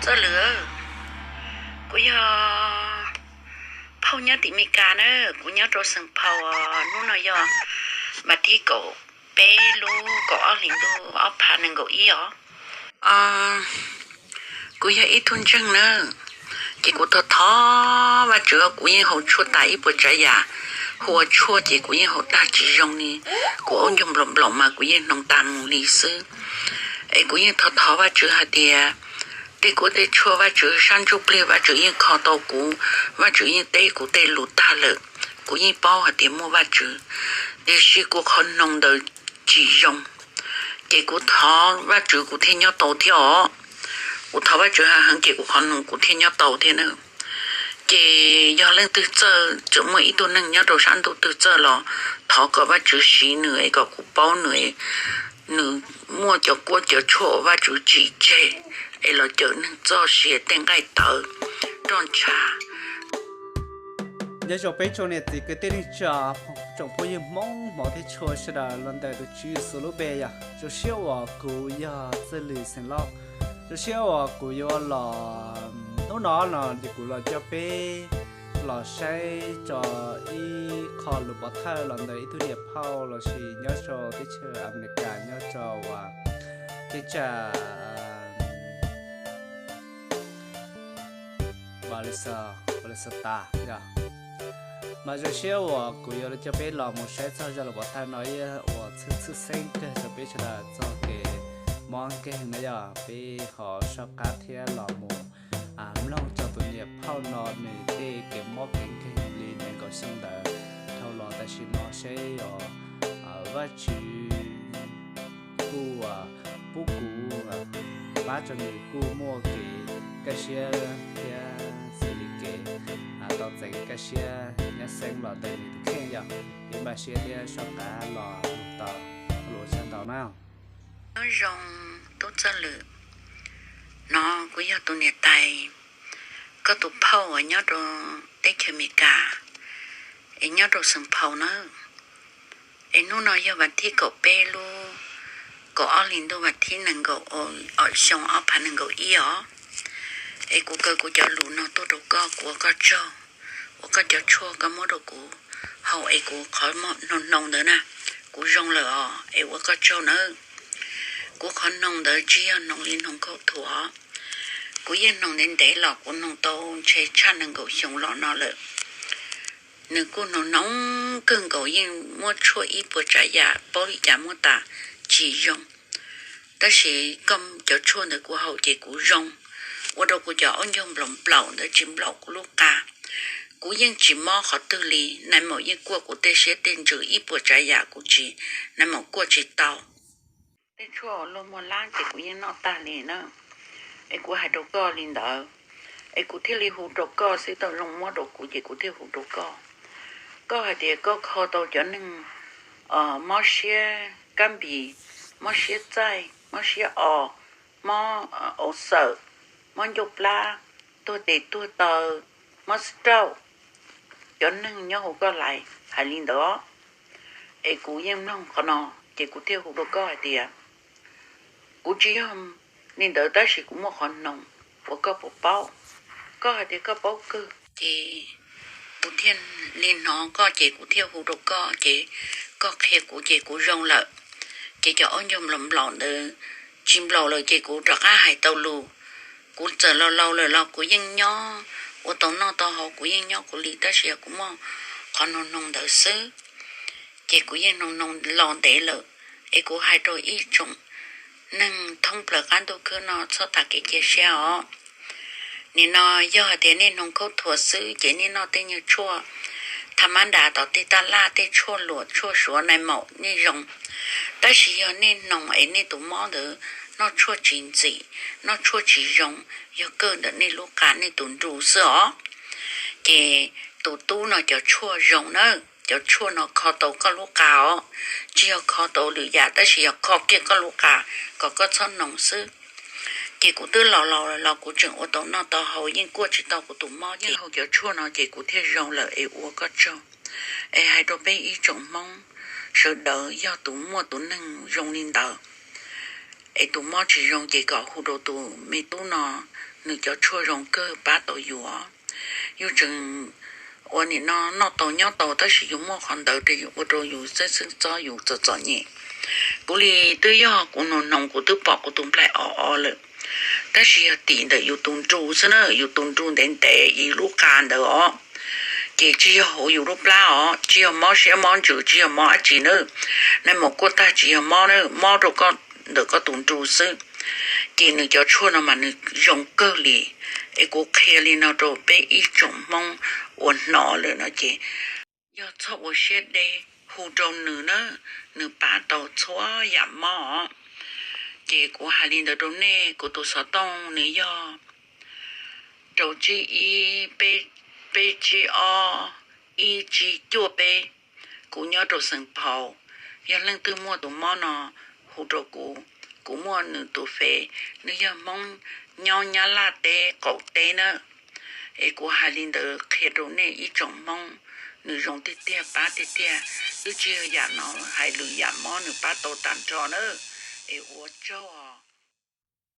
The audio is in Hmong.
Txoj Lwm, kuv yog phauj nyob tim Meskas na, kuv nyob rau Saint Paul, hnub no yog vas thib kaum peb lub kaum ob hlis ntuj ob phav nees nkaum ib os. Kuv yog ib tug ntseeg na, ces kuv thov thov Vajtswv, kuv yeej haus tshuaj tas ib puas tsav yam, hu ua tshuaj ces kuv yeej haus tag tsis zoo li, kuv aub ncaug nplaum nplaum mas kuv yeej hnoos tas mus li xwb. Es kuv yeej thov thov Vajtswv hais tias tej kua tej tshuaj Vajtswv sab ntsuj plig Vajtswv yeej kho tau kuv, Vajtswv yeej teb kuv tej lus tag lawm. Kuv yeej paub hais tias muaj Vajtswv, tiam sis kuv qhov hnoos ntawd tsis zoo, ces kuv thov Vajtswv kuv thiaj nyob tau thiab os. Kuv thov Vajtswv heev heev ces kuv qhov hnoos kuv thiaj nyob tau thiab na. Ces yog leej twg txawj, txawm muaj ib tug neeg nyob rau sab ntuj twg txawj los thov kom Vajtswv siv nws es kom kuv paub nws, nws muaj cov kua cov tshuaj uas Vajtswv tsim tseg es los cawm neeg txoj sia tej nqaij tawv roj ntsha. Nyob zoo peb tsoom niam txiv kwv tij neej tsa, tsoom phooj ywg Hmoob hmov thiab tshua sawv daws los ntawm tus Tswv Yexus lub npe yog, zoo siab uas kuv yog Txawj Lwm xeem Lauj. Zoo siab uas kuv yuav los hnub no no ces kuv los coj peb los saib tso ib qho lus pov thawj los ntawm ib tug niam phauj los sis nyob rau teb chaws Amelikas nyob rau uas teb chaws Minnesota yog. Mas zoo siab uas kuv yuav coj peb los mus saib txog zaj lus pov thawj no ib uas txhwj txhwj xeeb kawg rau peb sawv daws txog kev mob nkeeg na yog. Peb ho soj qab thiab los mus mloog txog tus niam phauj no nws tej kev mob kev nkeeg li nees nkaum xyoo ntawd dhau los tam sim no seb os, Vajtswv kuj pub kuv pab rau nws kuj muaj kev kaj siab thiab xws li kev tau txeev kaj siab nyab xeeb los ntawm nws tus kheej yog. Peb npaj siab thiab soj qab los tau lus tshaj ntau na. Nyob zoo tub Txawj Lwm, no kuv yog tus niam tais, koj tus phauj uas nyob rau teb chaws Amelikas es nyob rau Saint Paul na. Es hnub no yog vas thib kaum peb lub kaum ob hlis ntuj vas thib nees nkaum, xyoo ob phav nees nkaum ib os. Es kuv kaw kuv cov lus no tuaj rau koj, kuv ua koj tsaug uas koj cov tshuaj koj muab rau kuv haus es kuv qhov hnoos ntawd na kuv zoo lawm os, es ua koj tsaug nawb. Kuv qhov hnoos ntawd tsis yog hnoos li hnoos khaub thuas, kuv yeej hnoos ntev ntev los kuv hnoos tau ntshe tshaj nees nkaum xyoo los no lawm. Nws kuj hnoos hnoos kawg nkaus, yeej muab tshuaj ib puas tsav yam paub li cas muab tas tsis zoo. Tab sis koj cov tshuaj ntawd kuv haus ces kuv zoo, ua rau kuv cov aub ncaug nplaum nplaum ntawd tsis nplaum kuv lub qa. Kuv yeej tsis mob qhov twg li, nais maum yeej kuaj kuv tej siab tej ntsws ib puas tsav yam kuv tsis, nais maum kuaj tsis tau. Tej tshuaj luag muag lab ces kuv yeej noj tag li na. Es kuv hais rau koj li ntawd, es kuv thiaj li hu rau koj xwb, tau zoo muab rau kuv ces kuv thiaj hu rau koj. Koj hais tias koj kho tau cov neeg mob siab kab npis, mob siab txaij, mob siab os, mob aus xawm, mob ncauj plab, tuag tes tuag taw, mob stroke, cov neeg nyob hauv koj lais hais li ntawd. Es kuv yeej mloog qhov no ces kuv thiaj hu rau koj hais tias kuv tsis yog li ntawd tab sis kuv muaj qhov hnoos uas koj puas paub. Koj hais tias koj paub kawg ces kuv thiaj li hnov koj ces kuv thiaj hu rau koj ces koj qhia kuv ces kuv zoo lawm. Ces cov aub ncaug nplaum nplaum ntawd tsis nplaum lawm ces kuv rov qab hais tau lus. Kuv txawm laus laus lawm los kuv yeej nyob ua tau noj tau haus, kuv yeej nyob kuv li tab sis yog kuv muaj qhov hnoos hnoos ntawd xwb. Ces kuv yeej hnoos hnoos los ntev lawm. Es kuv hais rau ib tsoom neeg thoob plaws qab ntuj khwb no txhob tas kev cia siab os. Nim no yog hais tias nej hnoos khaub thuas xwb ces nej noj tej nyuag tshuaj tha mab nras tom tej taj laj, tej tshuaj luam tshuaj suav nais maum nej zoo. Tab sis yog nej hnoos es nej tus mob ntawd noj tshuaj tsis ntxim, noj tshuaj tsis zoo, yog kawg ntawm nej lub qa nej tus nru xwb os. Ces tus tub no cov tshuaj zoo na, cov tshuaj no kho tau koj lub qa os, tsis yog kho tau lwm yam tab sis yog kho kiag koj lub qa kom koj txhob hnoos xwb. Ces kuv twb laus laus los kuv tseem ua tau noj tau haus, yeej kuaj tsis tau kuv tus mob ces haus cov tshuaj no ces kuv thiaj zoo lawm es ua koj tsaug. Es hais rau peb ib tsoom Hmoob sawv daws yog tus muaj tus neeg zoo li ntawd, Es tus mob tsis zoo ces kom hu rau tus me tub no, nws cov tshuaj zoo kawg pab tau yus. Yus tseem ua nim no noj tau nyob tau tab sis yus muaj qhov ntawd ua rau yus xeeb xeeb txob yus txom txom nyem. Kuv li twb yog kuv nug noog kuv twb pom kuv tus nplaig o o lawm, tab sis yog tim ntawm yus tus nru xwb na, yus tus nru ntev ntev ib lub qa ntawd os. Ces tsis yog hauv yus lub plab os, tsis yog mob siab mob ntsws, tsis yog mob dab tsi na. Nais maum kuaj tag tsis yog mob na, mob rau ntawm koj tus nru xwb. Ces nws cov tshuaj no mas nws zoo kawg li. Es kuv qhia li no rau peb ib tsoom Hmoob uas hnov lawm no ces yog txhob ua siab deb, hu rau nws na, nws pab tau txhua yam mob. Ces kuv hais li ntawd rau nej, kuv tus xov tooj nws yog rau tsib ib peb, peb tsib ob ib tsib cuaj peb. Kuv nyob rau Xeem Phaus. Yog leej twg muaj tus mob no hu rau kuv. Kuv muaj nws tus fev, nws yog Hmoob nyob Nyab Laj teb qaum teb na. Es kuv hais li ntawd qhia rau nej ib tsoom Hmoob, nws zoo tiag tiag pab tiag tiag, twb tsis yog yam no hais lwm yam mob nws pab tau tag nrho na. Es ua tsaug.